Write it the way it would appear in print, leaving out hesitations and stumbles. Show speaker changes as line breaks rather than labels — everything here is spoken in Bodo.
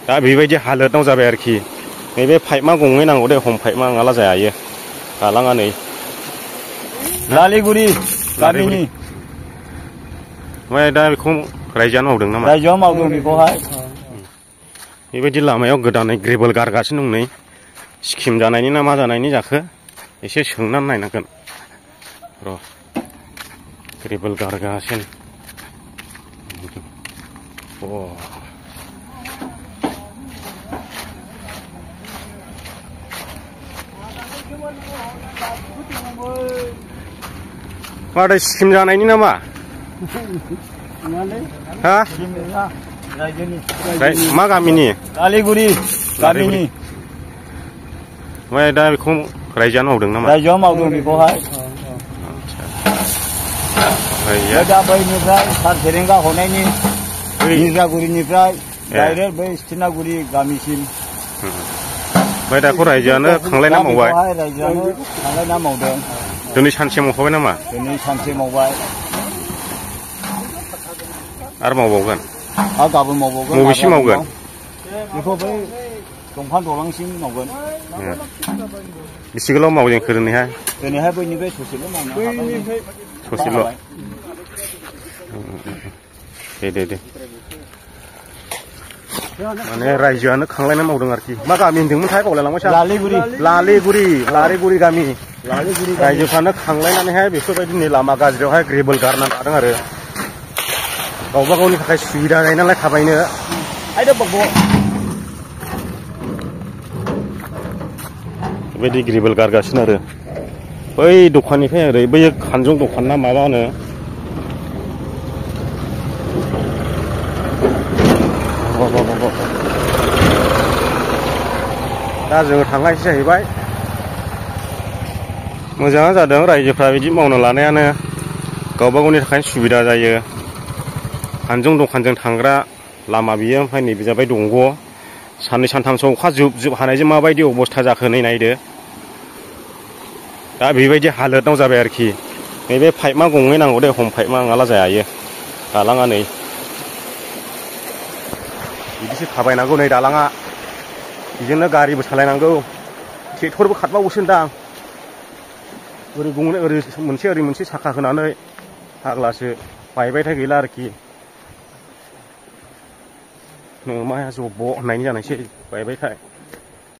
दा बेबायदि हालोदाव जाबाय आरोखि नैबे पाइपमा गंनै नांगौ दे हम पाइपमा नङाला जाया दालाङा नै
लालिगुरि गामिनि
ओमफ्राय दा बेखौ रायजोआनो मावदों नामा?
रायजोआ मावदों बेखौहाय
बेबायदि लामायाव गोदानै ग्रेभेल गारगासिनो दं नै स्किम जानायनि ना मा जानायनि जाखो एसे सोंनानै नायनांगोन र' ग्रेभेल गारगासिनो माथो स्किम जानायनि नामा? हा मा गामिनि?
लालिगुरि गामिनि
ओमफ्राय दा बेखौ रायजोआनो मावदों नामा?
रायजोआ मावदों बेखौहाय दा बैनिफ्राय सार फेरेंगा हरनायनि निजागुरिनिफ्राय डाइरेक्ट बै सिनागुरि गामिसिम
ओमफ्राय दाखौ रायजोआनो खांलायना मावबाय?
रायजोआनो खांलायना मावदों।
दिनै सानसे मावखाबाय नामा?
दिनै सानसे मावबाय
आरो मावबावगोन?
आरो गाबोन मावबावगोन।
बबेसिम मावगोन?
बेखौ बै दंफां दलांसिम मावगोन।
बेसे गोलाव मावो जोंखो दिनैहाय?
दिनैहाय बैनिफ्राय ससेल' मावनो हाबाय।
ससेल'? दे माने रायजोआनो खांलायना मावदों आरोखि मा गामि होनदोंमोनथाय बावलायलांबाय सार? लालिगुरि गामि रायजोफ्रानो खांलायनानैहाय बेफोरबायदि नै लामा गाज्रियावहाय ग्रेभेल गारना लादों आरो गावबा गावनि थाखाय सुबिदा जायो नालाय थाबायनो बेबायदि ग्रेभेल गारगासिनो आरो बै दखाननिफ्राय ओरै बै खानजं दखान ना माबा होनो दा जोङो थांनायसो जाहैबाय मोजाङानो जादों रायजोफ्रा बिदि मावना लानायानो गावबा गावनि थाखाय सुबिदा जायो खानजं दखानजों थांग्रा लामा बियो ओमफ्राय नैबे जाबाय दंग' साननै सानथामसो अखा जुब हानायजों माबायदि अबस्था जाखो नै नायदो दा बेबायदि हालोदाव जाबाय आरोखि नैबे पाइपमा गंनै नांगौ दे हम पाइपमा नङाला जाया दालाङा नै बिदिसो थाबायनांगौ नै दालाङा बेजोंनो गारिबो सालायनांगौ ट्रेक्टरबो खारबावोसो दां ओरै गंनै ओरै मोनसे साखा होनानै फाग्लासो बायबायथाय गैला आरोखि नोमाया जब्ब' होननायनि जानायसै बायबायथाय